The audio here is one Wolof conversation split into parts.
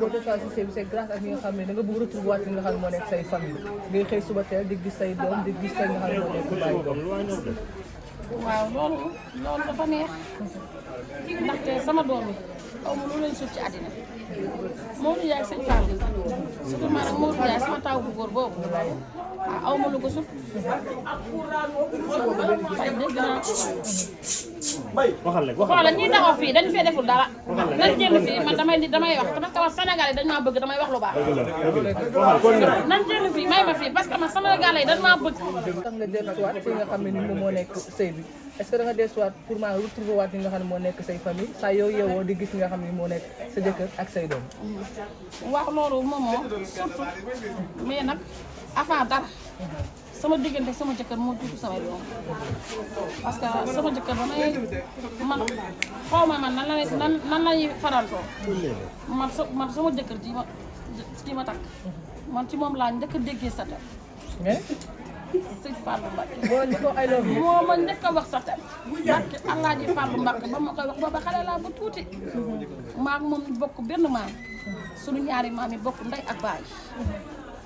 boo ko choisir c'est grâce ak ñi nga xam ne da nga bëgg retrouver waat li nga xam ne moo nekk say famille ngay xëy suba teel di gis say doom di gis say nga xam ne moo nekk bàyyi doom. waaw loolu dafa neex ndaxte sama doom yi aw ma lu leen sut ci àddina Modou Ndiaye sëñ Fall surtout maanaam Modou Ndiaye sama taw bu góor boobu aw ma lu ko sut waaye dégg naa xoolal ñi taxaw fii dañu fee deful dara nañ jënd fii man damay wax parce que Sénégal yi dañ maa bëgg damay wax lu baax nañ jënd fii may ma fii parce que man Sénégal yi dañ maa bëgg tax nga dellusiwaat fi nga xam ne ni moom moo nekk sëy bi est-ce que da nga dellusiwaat pour maa retrouver waat li nga xam ne moo nekk say famille saa yow yeewoo di gis nga xam ne moo nekk sa jëkkër ak say doom. wax loolu moom surtout mais nag avant dara sama diggante sama jëkkër moo jiitu samay doom parce que sama jëkkër damay man xaw ma man nan lañuy farantoo man sama jëkkër ji ma takk man ci moom laa njëkk a déggee sa tem sëñ Fallou Mbacke moo ma njëkk a wax sa tem Mbacke Alaaji Fallou Mbacke ba ma koy wax booba xale laa ba tuuti maak moom bokk benn maam suñu ñaari maam yi bokk ndey ak baay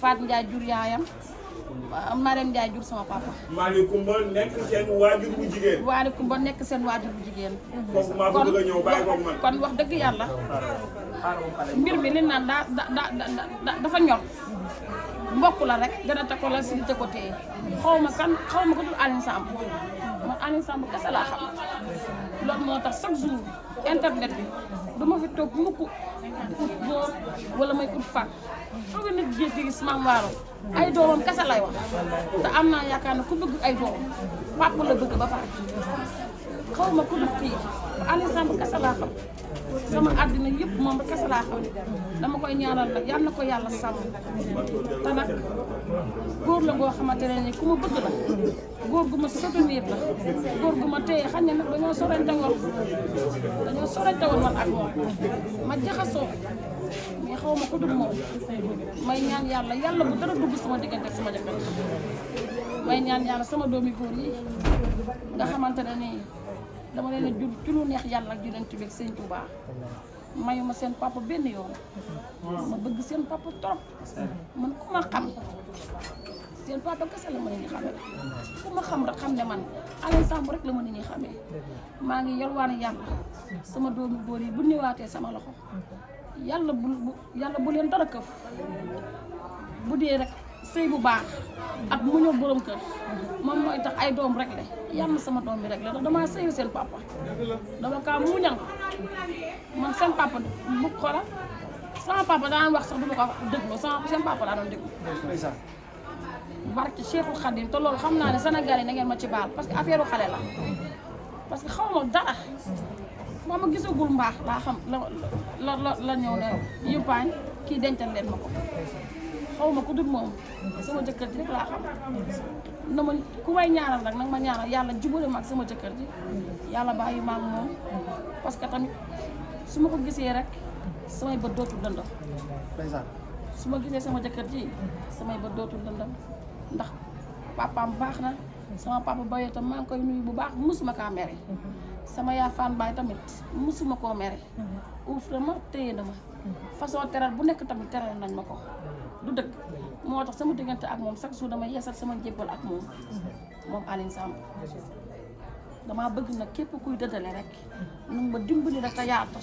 Faat Ndiaye jur yaayam Marème Ndiaye jur sama papa. Mali Kumba nekk seen waajur bu jigéen. Mali Kumba nekk seen waajur bu jigéen. kooku maa bëgg a ñëw bàyyi koog man. kon wax dëgg yàlla mbir mi li naan dafa ñor mbokk la rek gën a takko la si di ko téye xaw ma ko dul Alioune Samb man Alioune Samb kese laa xam loolu moo tax chaque jour internet bi du ma fi toog mukk ut góor wala may ut fàq foog nit jékki gis Mame Waro ay doomam kese lay wax te am naa yaakaar ne ku bëgg ay doomam papa la bëgg ba pare xaw ma ku dul kii Alioune Samb kese laa xam sama àddina yëpp moom ba kese laa xam dama koy ñaanal nag yal na ko yàlla sàmm te nag góor la goo xamante ne ni ku ma bëgg la góor gu ma soutenir la góor gu ma téye xam ne nag dañoo sorante woon man ak moom ma jaxasoo mais xaw ma ko dul moom may ñaan yàlla bu dara dugg sama diggante ak sama jëkkër may ñaan yàlla sama doomi góor yi nga xamante ne nii dama leen a jur ci lu neex yàlla ak Yonent bi ak Sëñ Tuubaa mayu ma seen papa benn yoon ma bëgg seen papa trop man ku ma xam seen papa kese la ma nit ñi xamee ku ma xam rek xam ne man Alioune Samb rek la ma nit ñi xamee maa ngi yalwaan yàlla sama doomi góor yi bu ñëwaatee sama loxo yàlla bu leen dara këf bu dee rek sëy bu baax ak mu ñëw borom kër moom mooy tax ay doom rek le yàlla sama doom bi rek la ndax damaa sëyal seen papa dama kaa muñal man seen papa bu xoolal sama papa daan wax sax du ma ko déglu seen papa daa doon déglu barke Cheikhul Khadim te loolu xam naa ne Sénégal yi na ngeen ma ci baal parce que affaire xale la parce que xaw ma dara moo ma gisagul mbaax laa xam la ñëw ne yëppaañ kii dencal leen ma ko xaw ma ku dul moom sama jëkkër ji rek laa xam na ma ku may ñaanal nag nag ma ñaanal yàlla jubale ma ak sama jëkkër ji yàlla bàyyi ma ak moom parce que tamit su ma ko gisee rek samay bët dootul lëndëm su ma gisee sama jëkkër ji samay bët dootul lëndëm ndax papaam baax na sama papa Baye tam maa ngi koy nuyu bu baax musuma kaa mere sama yaa Fane Baye tamit musuma koo mere uuf na ma téye na ma façon teral bu nekk tamit teral nañ ma ko du dëgg moo tax sama diggante ak moom chaque jour damay yeesal sama njébbal ak moom Alioune Samb damaa bëgg nag képp kuy dëddale rek nu ma dimbali rek te yaatu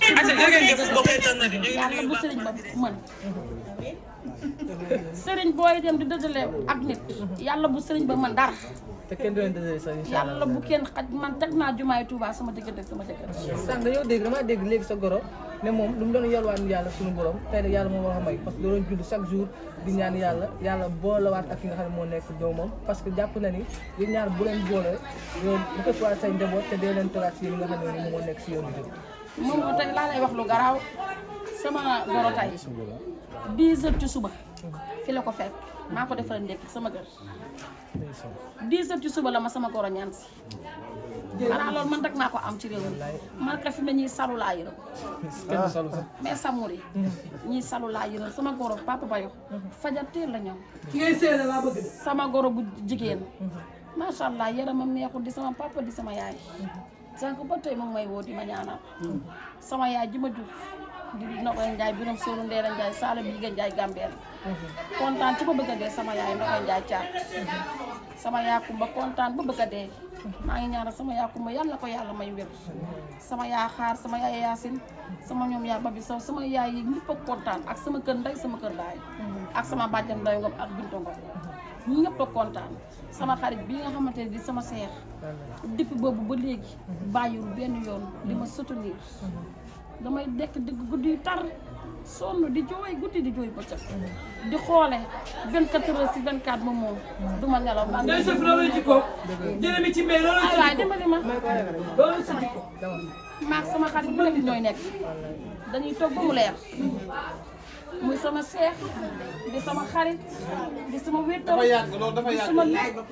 yàlla bu sëriñ ba mën sëriñ booy dem di dëddale ak nit yàlla bu sëriñ ba mën dara te kenn du leen dëddale sax incha allah yàlla bu kenn xaj man teg naa jumaay Touba sama diggante ak sama jëkkër sànq damaa dégg léegi sa goro ne moom lu mu doon yalwaan yàlla suñu borom tey nag yàlla moo wax a may parce que da doon judd chaque jour di ñaan yàlla boolewaat ak ki nga xam ne moo nekk doomam parce que jàpp na ni yéen ñaar bu leen boole yow bu ko soit say njaboot te dee leen togaat si yéen nga xam ne moom moo nekk si yoonu jur moom moo tey laa lay wax lu garaaw sama goro tey 10 heures ci suba fi la ko fekk maa ko defal ndekki sama kër 10 heures ci suba la ma sama goro ñaan si xanaa loolu man rek maa ko am ci réew mi man ka fi mu ne ñii salu laa yërëm mais samur yi ñii salu laa yërëm sama goro papa Bayo fajar teel la ñëw sama goro bu jigéen macha allah yaramam neexul di sama papa di sama yaay sànq ba tey moom may woo di ma ñaanal sama yaay ji ma jur di Nogoy Njaay Biram Sooru Ndeela Njaay Saala Biga Njaay Gambeel kontaan ci ba bëgg a dee sama yaay Nogoy Njaay caat sama yaa Kumba kontaan ba bëgg a dee maa ngi ñaanal sama yaa Kumba yàlla na ko yàlla may wér sama yaa xaar sama yaay Yaasin sama ñoom yaa Babi Sow sama yaay yi ñëpp a kontaan ak sama kër ndey sama kër daay ak sama bàjjan Nday Ngom ak Bintu Ngom ñëpp a kontaan sama xarit bi nga xamante ne di sama seex depuis boobu ba léegi bàyyiwul benn yoon di ma soutenir damay dekk digg guddi yu tar sonn di jooy guddi di jooy bëccëg di xoole 24 heures ci 24 moom du ma nelaw maa ngay sëf loolu ci ko jërëmi ci mbay loolu ay waay dimbali ma loolu ci ko maag sama xarit bu nekk ñooy nekk dañuy toog ba mu leer muy sama seex di sama xarit di sama wéttal di sama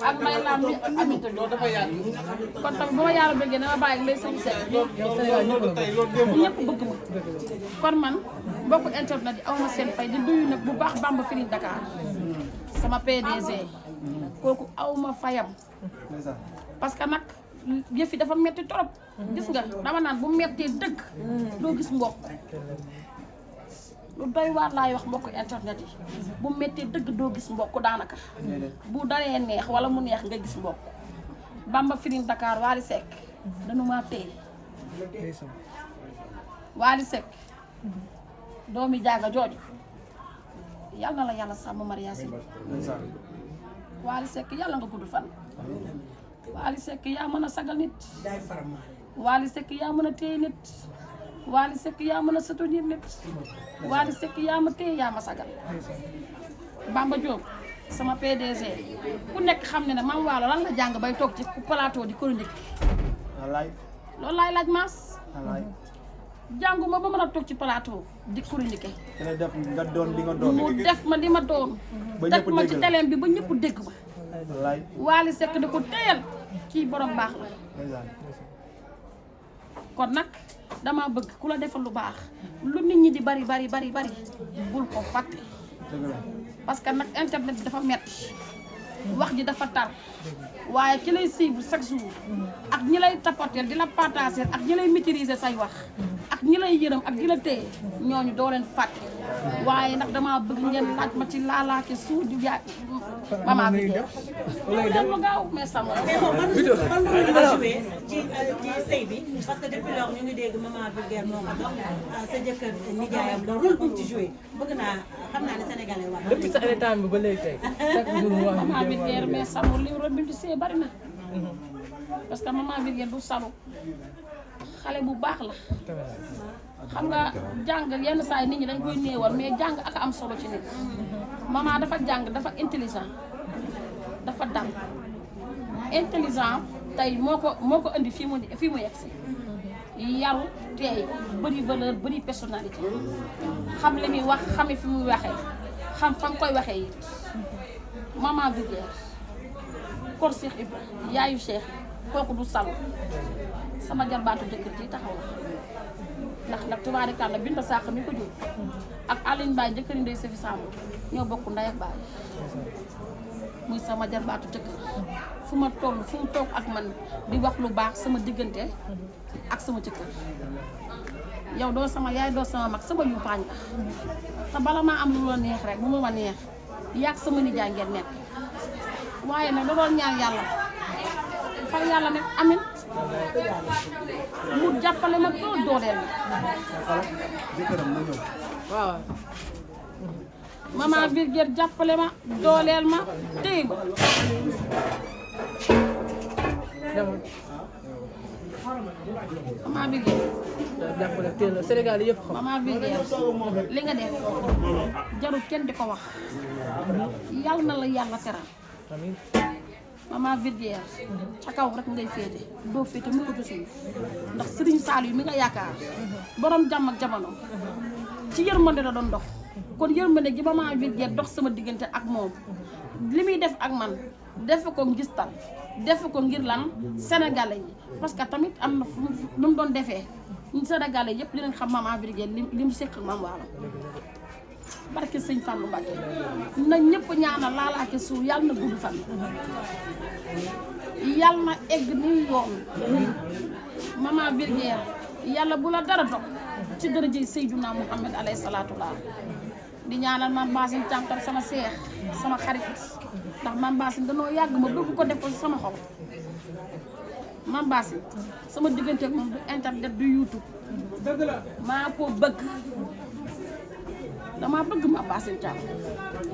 ak may laam bi ak amita loolu dafa yàgg kon tamit bu ma yàlla bëggee dama bàyyi lay sañu seet ñëpp bëgg ma kon man mbokku internet yi aw ma seen fay di duyu nag bu baax Bamba Feeling Dakar sama PDG kooku aw ma fayam parce que nag yëf yi dafa metti trop gis nga dama naan bu mettee dëgg doo gis mbokk lu doy waar laay wax mbokk internet yi bu mettee dëgg doo gis mbokk daanaka bu daree neex wala mu neex nga gis mbokk Bamba Feeling Dakar Wally Seck dañu maa téye Wally Seck doomi jaaga jooju yal na la yàlla sàmm Mariasin Wally Seck yàlla nga gudd fan Wally Seck yaa mën a sagal nit Wally Seck yaa mën a téye nit Wally Seck yaa mën a soutenir nit Wally Seck yaa ma téye yaa ma sagal Bamba Diop sama PDG ku nekk xam ne ne Mame Wallo lan la jàng bay toog ci plateau di chronique loolu laay laaj maas jànguma ba mën a toog ci plateau di chronique nga doon li nga doon mu def ma li ma doon teg ma ci teleem bi ba ñëpp dégg ma Wally Seck da ko téyal kii borom baax la kon nag dama bëgg ku la defal lu baax lu nit ñi di bari bul ko fàtte parce que nag internet bi dafa metti wax ji dafa tar waaye ki lay suivre chaque jour ak ñi lay tapoter di la partager ak ñi lay maîtriser say wax ak ñi lay yërëm ak di la téye ñooñu doo leen fàtte waaye nag dama bëgg ngeen laaj ma ci laalaake suuf di ja maman bi leen ma gaaw mais sama ban rôle nga joué ci sëy bi parce que depuis lors ñu ngi dégg maman Vulgaire moo ko dox sa jëkkër nijaayam la rôle bu mu ci joué bëgg naa xam naa ne sénégalais war depuis sa état bi ba léegi tey chaque jour mu wax maman Vulgaire mais sama li rôle bi mu ci see bari na parce que maman Vulgaire du salu xale bu baax la xam nga jàng yenn saa yi nit ñi dañ koy néewal mais jàng ak am solo ci nit maman dafa jàng dafa intelligent dafa dal intelligent tey moo ko indi fii mu yegsi yaru teey bëri valeur bëri personnalité xam li muy wax xami fi muy waxee xam fa nga koy waxee it maman Vulgaire kor Cheikh Ibra yaayu Cheikh kooku du salu sama jarbaatu jëkkër ji taxaw ndax nag tubaarikàlla Binta Sakk mi ko jur ak Aline Baye jëkkëri Ndey Sefi Samb ñoo bokk ndey ak baay muy sama jarbaatu jëkkër fu ma toll fu mu toog ak man di wax lu baax sama diggante ak sama jëkkër yow doo sama yaay doo sama mag sama yumpaañ la te bala maa am lu la neex rek bu ma neex yàgg sama nijaay ngeen nekk waaye nag da doon ñaan yàlla far yàlla ne amin mu jàppale ma doo dooleel ma waaw maman Vulgaire jàppale ma dooleel ma téye ma demal maman Vulgaire jàppale teel la Sénégal yëpp xam maman Vulgaire li nga def jarul kenn di ko wax yàlla na la yàlla teral amiin maman Vulgaire ca kaw rek ngay féete doo féete mu ko ci suuf ndax Serigne Saliou mi nga yaakaar borom jàmm ak jamono ci yërmande la doon dox kon yërmande gi maman Vulgaire dox sama diggante ak moom li muy def ak man def ko ngistal def ko ngir lan sénégalais yi parce que tamit am na fu mu doon defee ñu sénégalais yëpp dinañ xam maman Vulgaire li mu sekk ak Mame Wallo barke sëñ Fallou Mbacké na ñëpp ñaanal laalaake suuf yàlla na gudd fan yàlla na egg ni yoon maman Vulgaire yàlla bu la dara dog ci dërëjëy Seydina Muhammad alayhi salaatu wa di ñaanal Mame Bassine Thiam tam sama seex sama xarit ndax Mame Bassine danoo yàgg ma bëgg ko def ko sama xol Mame Bassine sama diggante ak moom du internet du YouTube maa ko bëgg dama bëgg Mame Bassine Thiam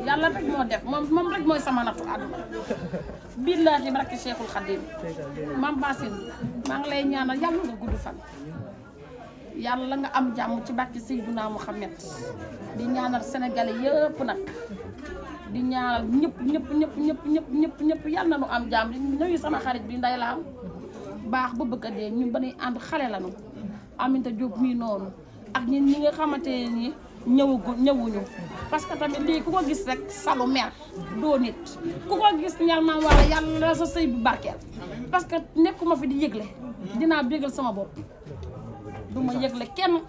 yàlla rek moo def moom rek mooy sama nattu àdduna billaahi barke Cheikhul Khadim Mame Bassine maa ngi lay ñaanal yàlla nga gudd fan yàlla nga am jàmm ci barke Seydina Muhammad di ñaanal sénégalais yëpp nag di ñaanal ñëpp yàlla na nu am jàmm di nuyu sama xarit bi nday laam baax ba bëgg a dee ñun ba nuy ànd xale lañu Aminta Diop mii noonu ak ñi nga xamante ni ñëwuñu parce que tamit lii ku ko gis rek salu mer doo nit ku ko gis ñal maam wala yàlla sa sëy bu barkeel parce que nekkuma fi di yëgle dinaa bégal sama bopp du ma yëgle kenn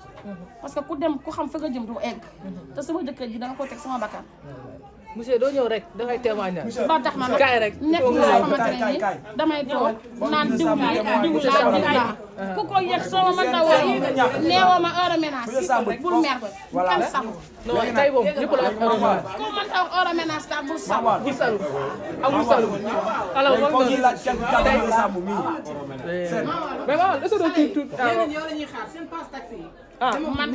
parce que ku dem ku xam fa nga jëm du egg te sama jëkkër ji danga ko teg sama bakkan monsieur doo ñëw rek dangay témoigner. ba tax ma kaay rek nekk loo xamante ne nii damay toog naan diw laa ku ko yëg soo ma mënta woo neewoo ma heure ménage bul mer kenn salu non tey moom ñëpp la wax ku mënta wax heure ménage daal bul salu bul salu amul salu alors moom foog ñu laaj quelques kàddu yu sàmm mi. mais waaw est-ce que doo tuut ñeneen ñoo la ñuy xaar seen passe taxi yi. ah man